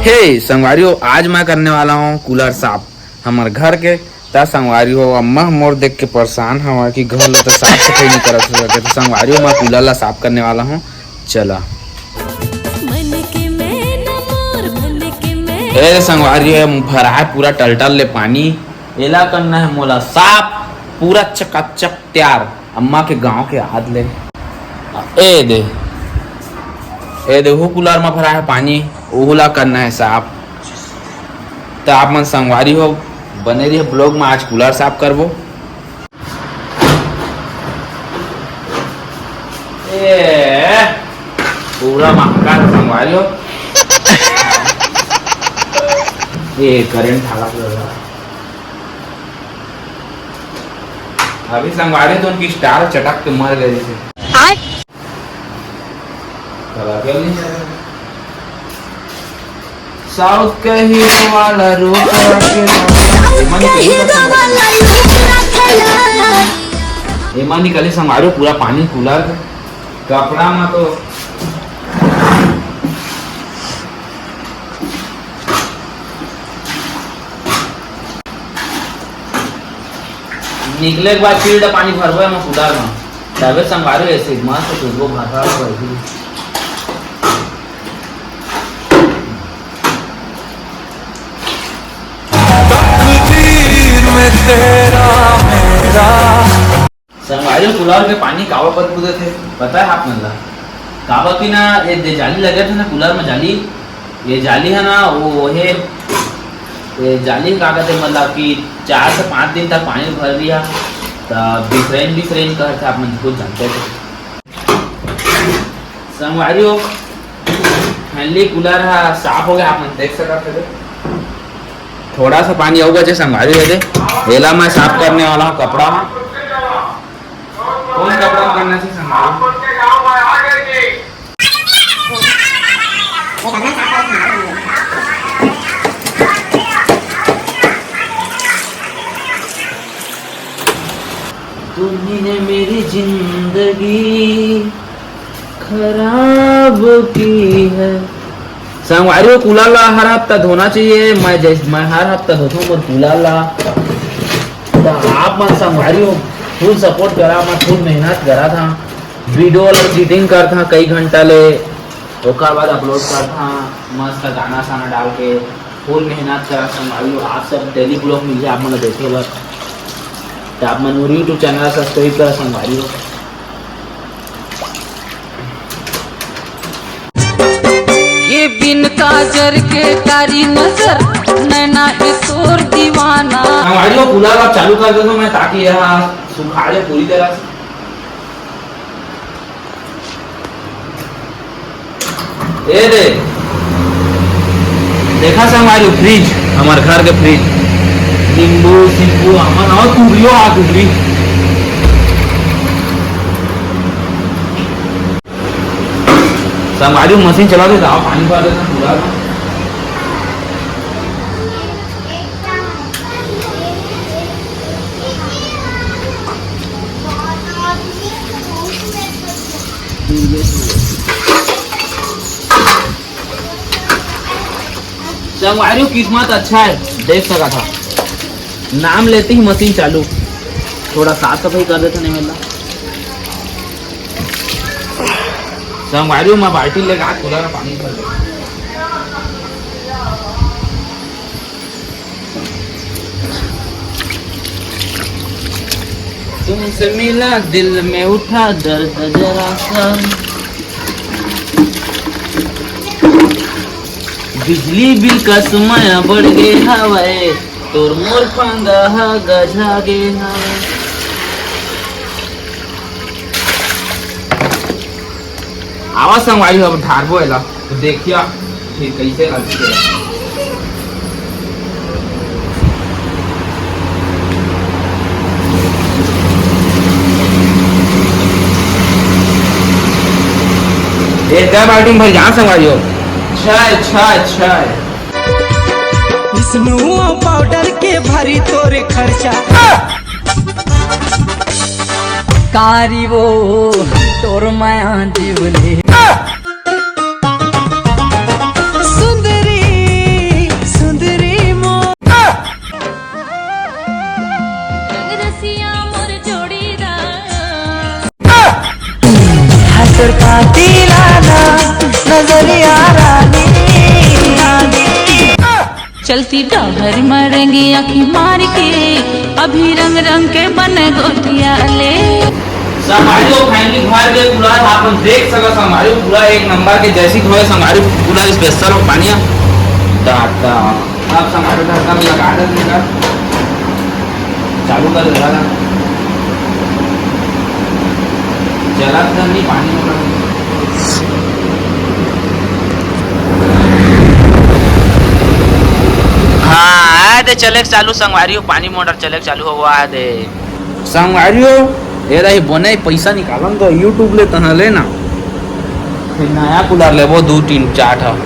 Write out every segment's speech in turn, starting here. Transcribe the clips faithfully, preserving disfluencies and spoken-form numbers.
हे संगवारी हो, आज मैं करने वाला हूँ कूलर साफ हमर घर के। त संगवारी हो, अम्मा मोर देख के परेशान हवा कि घर ला तो साफ सफाई नहीं करत होगे। तो संगवारी हो, मैं कूलर ला साफ करने वाला हूँ। चला। मन के मैना मोर, मन के मैना। ए संगवारी हो, भरा है पूरा टलटल ले पानी। एला करना है मोला साफ, पूरा चकाचक तैयार। अम्मा के गांव के याद ले। ए दे, ए दे, वो कूलर में भरा है पानी, ओहू ला करना है साफ। त आप मन संगवारी हो, बने रहिए vlog में, आज कूलर साफ करबो। ए, पूरा महका संगवारी हो। ए, करंट हाला पूरा। अभी संगवारी तो उनकी स्टार चटक के मर गई थी। आय। साउथ के हीरो वाला रूप रखेला। एमा निकली संगवारी, पूरा पानी कूलर के कपड़ा में तो। निकले के बाद फिर पानी भरबो एमा कूलर में, तबे संगवारी ऐसे मस्त खुशबू भरभर बही। तकदीर में तेरा मेरा। संगवारी हो, कूलर के पानी काबर बदबू देथे, पता है आप मन ला? काबर कि ना, ये दे जाली लगे थे ना कूलर में, जाली, ये जाली है ना, वो, वो है, ये जाली का कहते, मतलब कि चार से पाँच दिन तक पानी भर दिया, तब डिफरेंट डिफरेंट कहते, आप मन खुद जानते थे। संगवारी हो, फाइनली कूलर हा साफ हो गया, आप मन देख सकत हवे। थोड़ा सा पानी अउ बचे संगवारी हो दे, एला मैं साफ करने वाला हूँ कपड़ा में। कौन कपड़ा में करना चाहिए संगवारी? तुम्ही ने मेरी जिंदगी खराब की है। संगवारी हो, कूलर ला हर हफ्ता धोना चाहिए। मैं जैस-, मैं हर हफ्ता धोथों मोर कूलर ला। तो आप मन संगवारी हो, फुल सपोर्ट करा, मैं फुल मेहनत करा था, वीडियो ला एडिटिंग कर था कई घंटा ले, ओकर बाद अपलोड कर था मस्त गाना साना डाल के, फुल मेहनत करा संगवारी हो। आप सब डेली ब्लॉग मिल जाए आप मन ला देखे बर, तो आप मन मोर YouTube चैनल ला सब्सक्राइब करा संगवारी हो। ये बिन काजर के कारी नजर, नैना है तोर दीवाना। संगवारी हो, कूलर आप चालू कर दे तो मैं, ताकि यह सुखा जाए पूरी तरह से। ए दे, देखा संगवारी हो, फ्रिज, हमार घर के फ्रिज, नींबू, सिंबू, अमन और कुबरियो आ कुबरी। संगवारी हो, मशीन चला दे, जाओ पानी भर देना पूरा। संगवारी हो, किस्मत अच्छा है, देख सका था, नाम लेते ही मशीन चालू। थोड़ा साफ सफाई कर देते नहीं मिलता। संगवारी हो, मैं बाल्टी लेके आज कूलर में पानी भर दे। तुमसे मिला दिल में उठा दर्द जरा सा, बिजली बिल का समय बढ़ गए हवाए, तोर मोर फंदा हा गजा गे हवाए। आवा संगवारी हो, अब ढारबो एला, तो देखिया फिर कैसे लगथे। ए, कै बाल्टी में भर जा संगवारी हो। छय, छय, छय। स्नो पाउडर के भारी तोरे खर्चा। कारी वो तोर माया जीवले। सुंदरी पाती लाना नजरिया रानी। चलती डहर मरेंगे आँखी मार के, अभी रंग रंग के बने गोटिया ले। संगवारी हो, finally घर के कूलर आप मन देख सकत, संगवारी हो, पूरा एक नंबर के जैसी धोए संगवारी हो, पूरा special हो पानी। टाटा। अब संगवारी हो ढक्कन लगा दे, चालू कर दे, लगा। जला तो नहीं पानी मोटर। हाँ, आए दे चले चालू संगवारी हो, पानी मोटर चले चालू हो, आए दे। संगवारी हो, ए रही बने पैसा निकालन तो YouTube ले तहाँ ले ना। फिर नया कूलर लेबो, दू, तीन, चार ठा।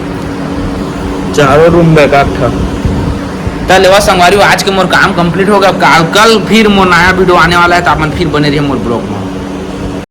चारों रूम में एक आध ठा। त लेवा संगवारी हो, आज के मोर काम complete हो गया। अब काल, कल फिर मोर नया video आने वाला है, तो आप मन फिर बने रहिए मोर vlog में।